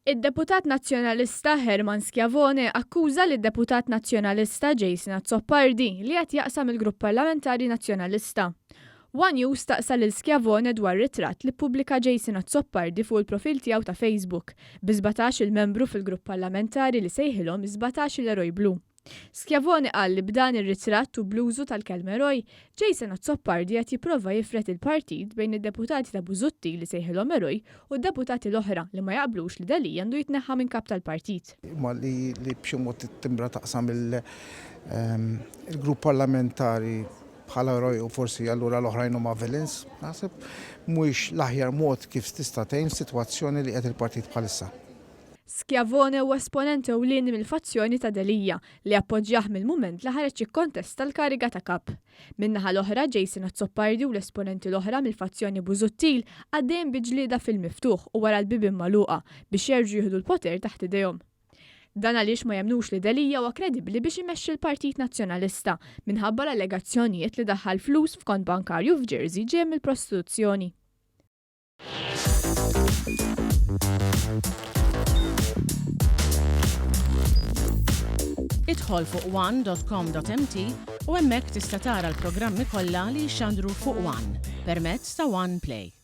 Id-deputat Nazzjonalista Herman Schiavone akkuża lid-deputat Nazzjonalista Jason Azzopardi li qed jaqsam il-grupp parlamentari Nazzjonalista. One News staqsa lil Schiavone dwar ritratt li ppubblika Jason Azzopardi fuq il-profil tiegħu ta' Facebook bi 17 il-membru fil-grupp parlamentari li sejħilhom is-17 il-eroj blu. Schiavone qal li b'dan ir-ritratt u bl-użu tal-kelma eroj, Jason Azzopardi qed jipprova jifred il-partit bejn id-deputati ta' Busuttil li sejħilhom eroj u d-deputati l-oħra li ma jaqblux li Delia għandu jitneħħa minn kap tal-partit. Imma li b'xi mod timbra taqsam il-grupp parlamentari bħala eroj u forsi allura l-oħrajn huma villains, naħseb mhuwiex l-aħjar mod kif tista' tgħin f'sitwazzjoni li qiegħed il-partit bħalissa. Schiavone huwa esponent ewlieni mill-fazzjoni ta' Delia li appoġġjah mill-mument li ħareġ jikkontesta l-kariga ta' Kap. Min-naħa l-oħra, Jason Azzopardi u l-esponenti l-oħra mill-fazzjoni Busuttil għaddejjin bi ġlieda fil-miftuħ u wara l-bibien magħluqa biex jerġgħu jieħdu l-poter taħt idejhom. Dan għaliex ma jemmnux li Delia huwa kredibbli biex imexxi l-Partit Nazzjonalista minħabba l-allegazzjonijiet li daħħal flus f'kont bankarju f'Jersey ġejja mill-prostituzzjoni. Idħol fuq one.com.mt u hemmhekk tista' tara l-programmi kollha li jixxandru fuq One permezz ta' One Play.